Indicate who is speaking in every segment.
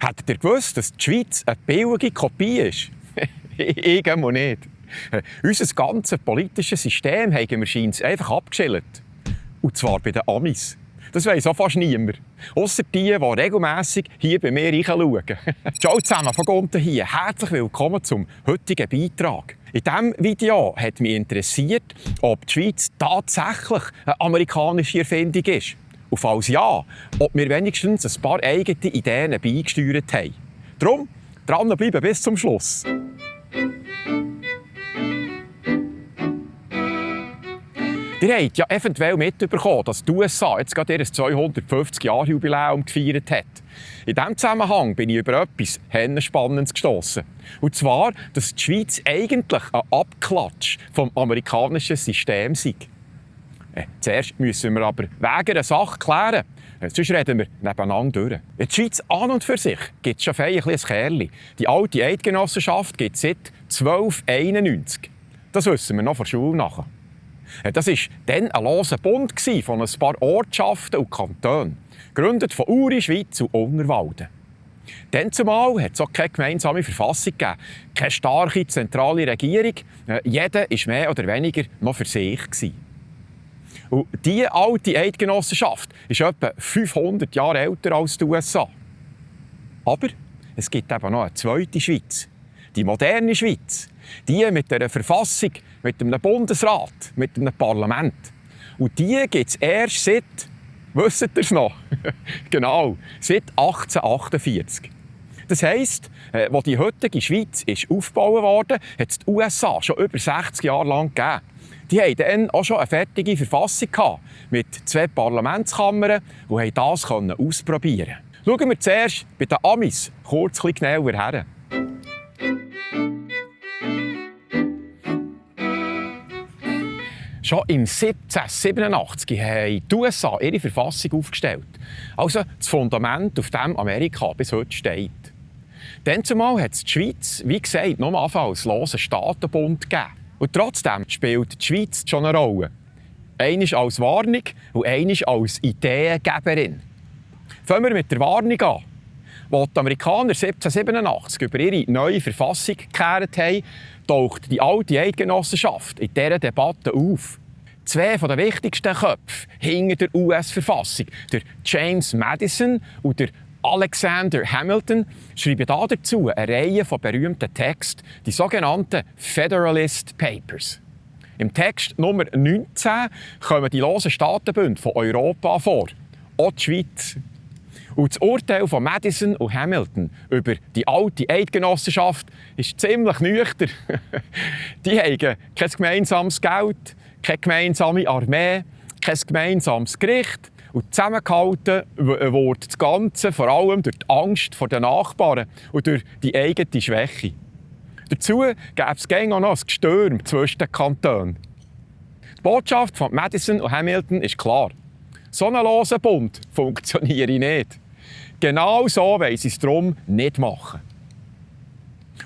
Speaker 1: Hättet ihr gewusst, dass die Schweiz eine billige Kopie ist? Ich mal nicht. Unser ganzes politisches System haben wir scheinbar einfach abgeschillt. Und zwar bei den Amis. Das weiss auch fast niemand. Ausser die regelmässig hier bei mir reinschauen. Ciao zusammen, von unten hier. Herzlich willkommen zum heutigen Beitrag. In diesem Video hat mich interessiert, ob die Schweiz tatsächlich eine amerikanische Erfindung ist. Und falls ja, ob wir wenigstens ein paar eigene Ideen beigesteuert haben. Darum dranbleiben bis zum Schluss. Ihr habt ja eventuell mitbekommen, dass die USA jetzt gerade ihr 250-Jahr-Jubiläum gefeiert hat. In diesem Zusammenhang bin ich über etwas Spannendes gestossen. Und zwar, dass die Schweiz eigentlich ein Abklatsch vom amerikanischen System sei. Zuerst müssen wir aber wegen einer Sache klären. Sonst reden wir nebeneinander durch. In der Schweiz an und für sich gibt es schon ein Kerli. Die alte Eidgenossenschaft gibt es seit 1291. Das wissen wir noch von der Schule nachher. Das war dann ein loser Bund von ein paar Ortschaften und Kantonen, gegründet von Uri, Schweiz und Unterwalden. Dann zumal hat es auch keine gemeinsame Verfassung gegeben, keine starke zentrale Regierung. Jeder war mehr oder weniger noch für sich. Und diese alte Eidgenossenschaft ist etwa 500 Jahre älter als die USA. Aber es gibt eben noch eine zweite Schweiz. Die moderne Schweiz. Die mit einer Verfassung, mit einem Bundesrat, mit einem Parlament. Und die gibt es erst seit, wisst ihr es noch? Genau, seit 1848. Das heisst, als die heutige Schweiz aufgebaut wurde, hat es die USA schon über 60 Jahre lang gegeben. Die hatten dann auch schon eine fertige Verfassung mit 2 Parlamentskammern und konnten das ausprobieren. Schauen wir zuerst bei den Amis kurz ein bisschen genauer her. Schon im 1787 haben die USA ihre Verfassung aufgestellt. Also das Fundament, auf dem Amerika bis heute steht. Dann zumal hat es die Schweiz, wie gesagt, nur als losen Staatenbund gegeben. Und trotzdem spielt die Schweiz schon eine Rolle. Einmal als Warnung und einmal als Ideengeberin. Fangen wir mit der Warnung an. Als die Amerikaner 1787 über ihre neue Verfassung gekehrt haben, taucht die alte Eidgenossenschaft in dieser Debatte auf. 2 der wichtigsten Köpfe hinter der US-Verfassung, der James Madison und der Alexander Hamilton, schreiben dazu eine Reihe von berühmten Texten, die sogenannten Federalist Papers. Im Text Nummer 19 kommen die losen Staatenbünde von Europa vor, auch die Schweiz. Und das Urteil von Madison und Hamilton über die alte Eidgenossenschaft ist ziemlich nüchtern. Die haben kein gemeinsames Geld, keine gemeinsame Armee, kein gemeinsames Gericht. Und zusammengehalten wird das Ganze vor allem durch die Angst vor den Nachbarn und durch die eigene Schwäche. Dazu gäbe es auch noch ein Gestürm zwischen den Kantonen. Die Botschaft von Madison und Hamilton ist klar. So ein loser Bund funktioniert nicht. Genau so wollen sie es darum nicht machen.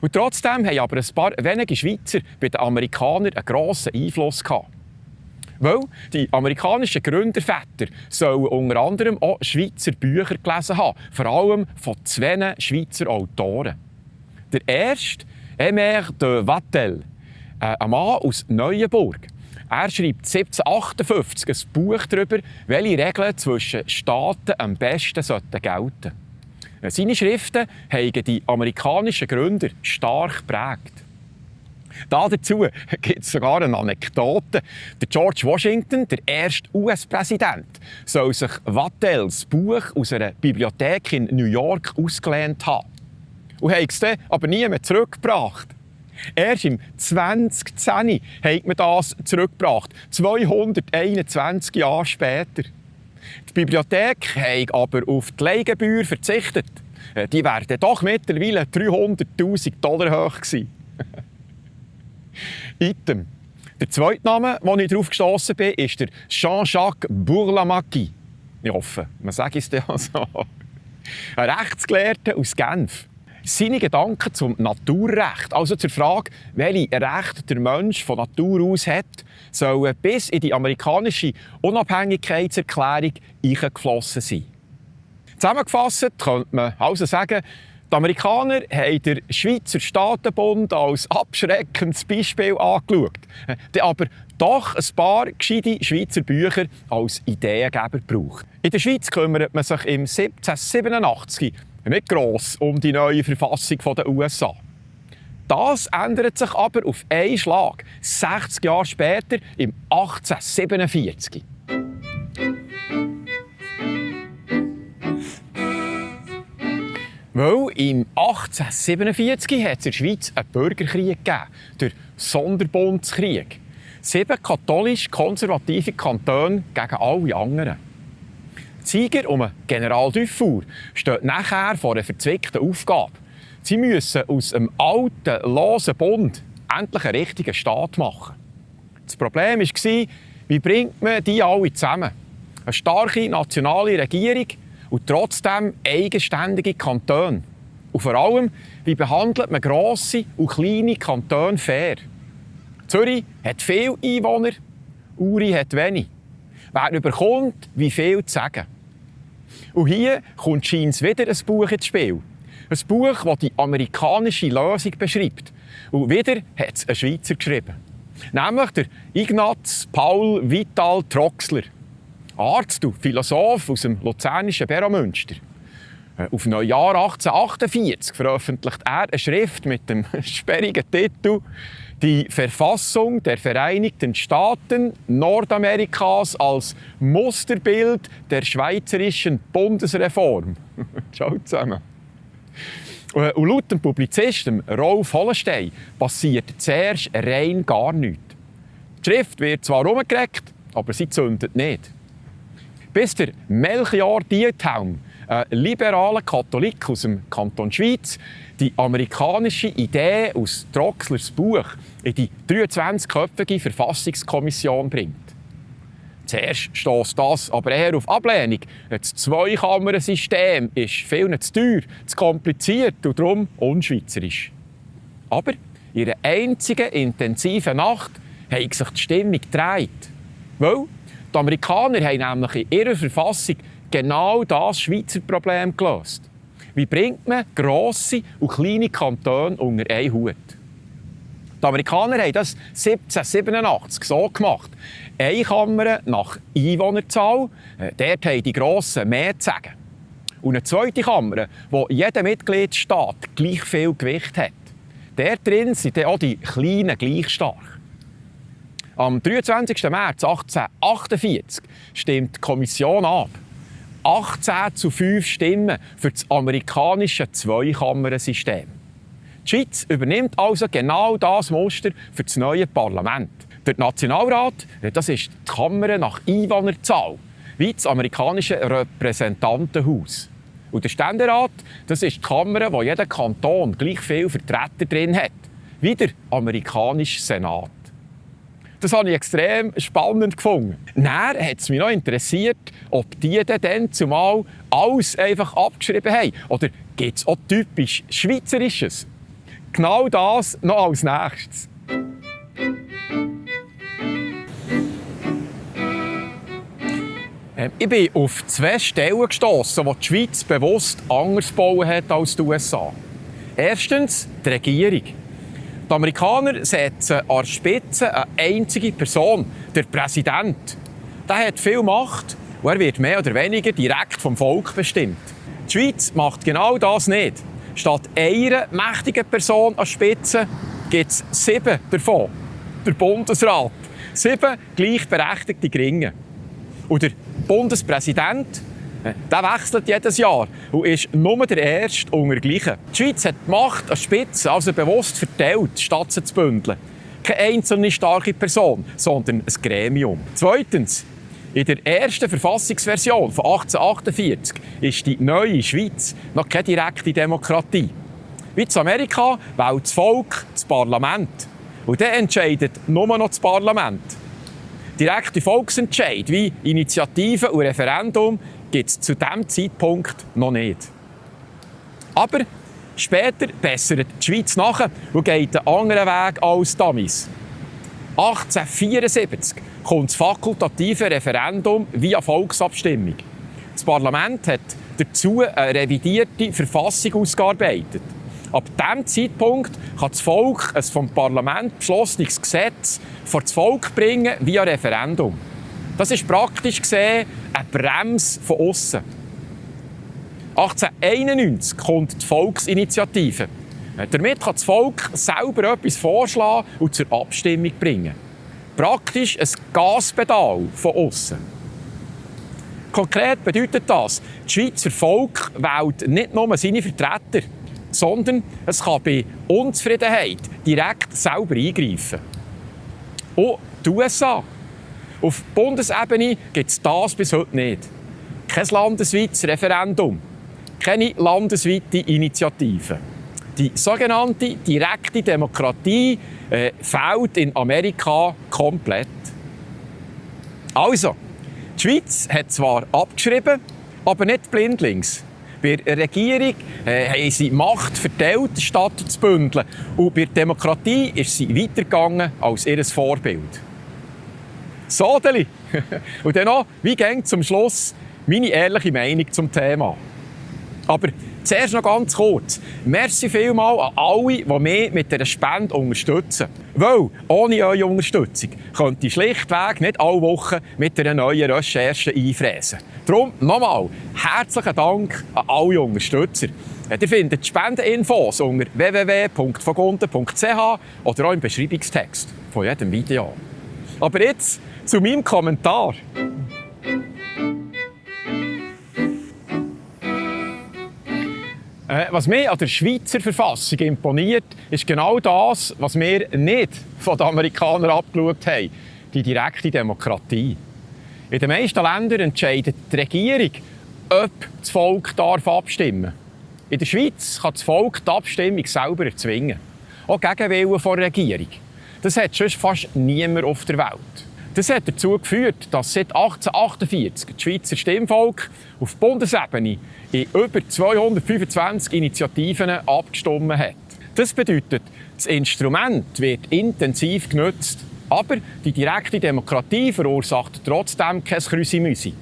Speaker 1: Und trotzdem haben aber ein paar wenige Schweizer bei den Amerikanern einen grossen Einfluss gehabt. Weil die amerikanischen Gründerväter sollen unter anderem auch Schweizer Bücher gelesen haben, vor allem von 2 Schweizer Autoren. Der erste, Aimé de Wattel, ein Mann aus Neuenburg. Er schreibt 1758 ein Buch darüber, welche Regeln zwischen Staaten am besten gelten sollten. Seine Schriften haben die amerikanischen Gründer stark geprägt. Dazu gibt es sogar eine Anekdote. Der George Washington, der erste US-Präsident, soll sich Wattels Buch aus einer Bibliothek in New York ausgelehnt haben. Und hat es dann aber nie mehr zurückgebracht. Erst im 2010 hat man das zurückgebracht, 221 Jahre später. Die Bibliothek hat aber auf die Leihgebühr verzichtet. Die wären doch mittlerweile $300.000 hoch gewesen. Item. Der zweite Name, den ich darauf gestossen bin, ist der Jean-Jacques Burlamaqui. Ich hoffe, man sagt es ja so. Ein Rechtsgelehrter aus Genf. Seine Gedanken zum Naturrecht, also zur Frage, welche Rechte der Mensch von Natur aus hat, sollen bis in die amerikanische Unabhängigkeitserklärung eingeflossen sein. Zusammengefasst könnte man also sagen, die Amerikaner haben den Schweizer Staatenbund als abschreckendes Beispiel angeschaut, aber doch ein paar gescheite Schweizer Bücher als Ideengeber gebraucht. In der Schweiz kümmert man sich im 1787 nicht gross um die neue Verfassung der USA. Das ändert sich aber auf einen Schlag, 60 Jahre später, im 1847. Weil im 1847 hat es in der Schweiz einen Bürgerkrieg gegeben, der Sonderbundskrieg. 7 katholisch-konservative Kantone gegen alle anderen. Die Sieger um General Dufour stehen nachher vor einer verzwickten Aufgabe. Sie müssen aus einem alten, losen Bund endlich einen richtigen Staat machen. Das Problem war, wie bringt man die alle zusammen? Eine starke nationale Regierung und trotzdem eigenständige Kantone. Und vor allem, wie behandelt man grosse und kleine Kantone fair? Zürich hat viele Einwohner, Uri hat wenig. Wer überkommt, wie viel zu sagen? Und hier kommt scheint wieder ein Buch ins Spiel. Ein Buch, das die amerikanische Lösung beschreibt. Und wieder hat es ein Schweizer geschrieben. Nämlich der Ignaz Paul Vital Troxler. Arzt und Philosoph aus dem luzernischen Beromünster. Auf Neujahr 1848 veröffentlicht er eine Schrift mit dem sperrigen Titel «Die Verfassung der Vereinigten Staaten Nordamerikas als Musterbild der schweizerischen Bundesreform». Schau zusammen. Und laut dem Publizisten Rolf Hollenstein passiert zuerst rein gar nichts. Die Schrift wird zwar herumgeregt, aber sie zündet nicht. Bis der Melchior Diethelm, ein liberaler Katholik aus dem Kanton Schweiz, die amerikanische Idee aus Troxlers Buch in die 23-köpfige Verfassungskommission bringt. Zuerst stösst das aber eher auf Ablehnung. Das Zweikammersystem ist vielen zu teuer, zu kompliziert und darum unschweizerisch. Aber in einer einzigen intensiven Nacht hat sich die Stimmung gedreht. Weil die Amerikaner haben nämlich in ihrer Verfassung genau das Schweizer Problem gelöst. Wie bringt man grosse und kleine Kantone unter einen Hut? Die Amerikaner haben das 1787 so gemacht. Eine Kammer nach Einwohnerzahl, dort haben die Grossen mehr zu sagen. Und eine zweite Kammer, wo jeder Mitgliedstaat gleich viel Gewicht hat. Dort drin sind dann auch die Kleinen gleich stark. Am 23. März 1848 stimmt die Kommission ab. 18:5 Stimmen für das amerikanische Zweikammersystem. Die Schweiz übernimmt also genau das Muster für das neue Parlament. Der Nationalrat, das ist die Kammer nach Einwohnerzahl, wie das amerikanische Repräsentantenhaus. Und der Ständerat, das ist die Kammer, wo jeder Kanton gleich viele Vertreter drin hat, wie der amerikanische Senat. Das habe ich extrem spannend gefunden. Dann hat es mich noch interessiert, ob die dann zumal alles einfach abgeschrieben haben. Oder gibt es auch typisch Schweizerisches? Genau das noch als Nächstes. Ich bin auf 2 Stellen gestossen, wo die Schweiz bewusst anders gebaut hat als die USA. Erstens die Regierung. Die Amerikaner setzen an der Spitze eine einzige Person, der Präsident. Der hat viel Macht und er wird mehr oder weniger direkt vom Volk bestimmt. Die Schweiz macht genau das nicht. Statt einer mächtigen Person an der Spitze gibt es 7 davon. Der Bundesrat. 7 gleichberechtigte Gringe. Und der Bundespräsident, der wechselt jedes Jahr und ist nur der Erste unter Gleichen. Die Schweiz hat die Macht an der Spitze also bewusst verteilt, statt sie zu bündeln. Keine einzelne starke Person, sondern ein Gremium. Zweitens, in der ersten Verfassungsversion von 1848 ist die neue Schweiz noch keine direkte Demokratie. Wie in Amerika wählt das Volk das Parlament. Und dann entscheidet nur noch das Parlament. Direkte Volksentscheid wie Initiative und Referendum gibt es zu diesem Zeitpunkt noch nicht. Aber später bessert die Schweiz nach und geht einen anderen Weg als damals. 1874 kommt das fakultative Referendum via Volksabstimmung. Das Parlament hat dazu eine revidierte Verfassung ausgearbeitet. Ab diesem Zeitpunkt kann das Volk ein vom Parlament beschlossenes Gesetz vor das Volk bringen via Referendum. Das ist praktisch gesehen eine Bremse von außen. 1891 kommt die Volksinitiative. Damit kann das Volk selber etwas vorschlagen und zur Abstimmung bringen. Praktisch ein Gaspedal von außen. Konkret bedeutet das, das Schweizer Volk wählt nicht nur seine Vertreter, sondern es kann bei Unzufriedenheit direkt selber eingreifen. Und die USA. Auf Bundesebene gibt es das bis heute nicht. Kein landesweites Referendum, keine landesweite Initiative. Die sogenannte direkte Demokratie fehlt in Amerika komplett. Also, die Schweiz hat zwar abgeschrieben, aber nicht blindlings. Bei der Regierung haben sie Macht verteilt, statt zu bündeln. Und bei der Demokratie ist sie weitergegangen als ihr Vorbild. So, Deli. Und dann noch, wie ging zum Schluss meine ehrliche Meinung zum Thema. Aber zuerst noch ganz kurz. Merci vielmals an alle, die mich mit dieser Spende unterstützen. Weil ohne eure Unterstützung könnte ich schlichtweg nicht alle Wochen mit einer neuen Recherche einfräsen. Darum nochmal herzlichen Dank an alle Unterstützer. Ihr findet die Spendeninfos unter www.vogunden.ch oder auch im Beschreibungstext von jedem Video. Aber jetzt zu meinem Kommentar. Was mir an der Schweizer Verfassung imponiert, ist genau das, was wir nicht von den Amerikanern abgeschaut haben: die direkte Demokratie. In den meisten Ländern entscheidet die Regierung, ob das Volk abstimmen darf. In der Schweiz kann das Volk die Abstimmung selber erzwingen. Auch gegen Willen der Regierung. Das hat sonst fast niemand auf der Welt. Das hat dazu geführt, dass seit 1848 das Schweizer Stimmvolk auf Bundesebene in über 225 Initiativen abgestimmt hat. Das bedeutet, das Instrument wird intensiv genutzt, aber die direkte Demokratie verursacht trotzdem kein Krüsimüsi.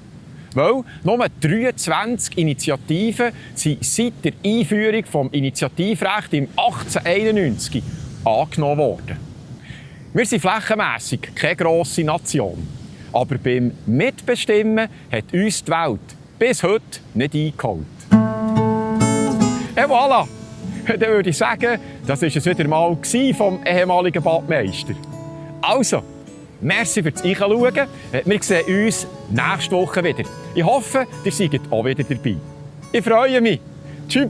Speaker 1: Weil nur 23 Initiativen sind seit der Einführung des Initiativrechts im 1891 angenommen worden. Wir sind flächenmässig keine grosse Nation. Aber beim Mitbestimmen hat uns die Welt bis heute nicht eingeholt. Et voilà! Dann würde ich sagen, das war es wieder mal vom ehemaligen Badmeister. Also, merci fürs Einschauen. Wir sehen uns nächste Woche wieder. Ich hoffe, ihr seid auch wieder dabei. Ich freue mich. Tschüss!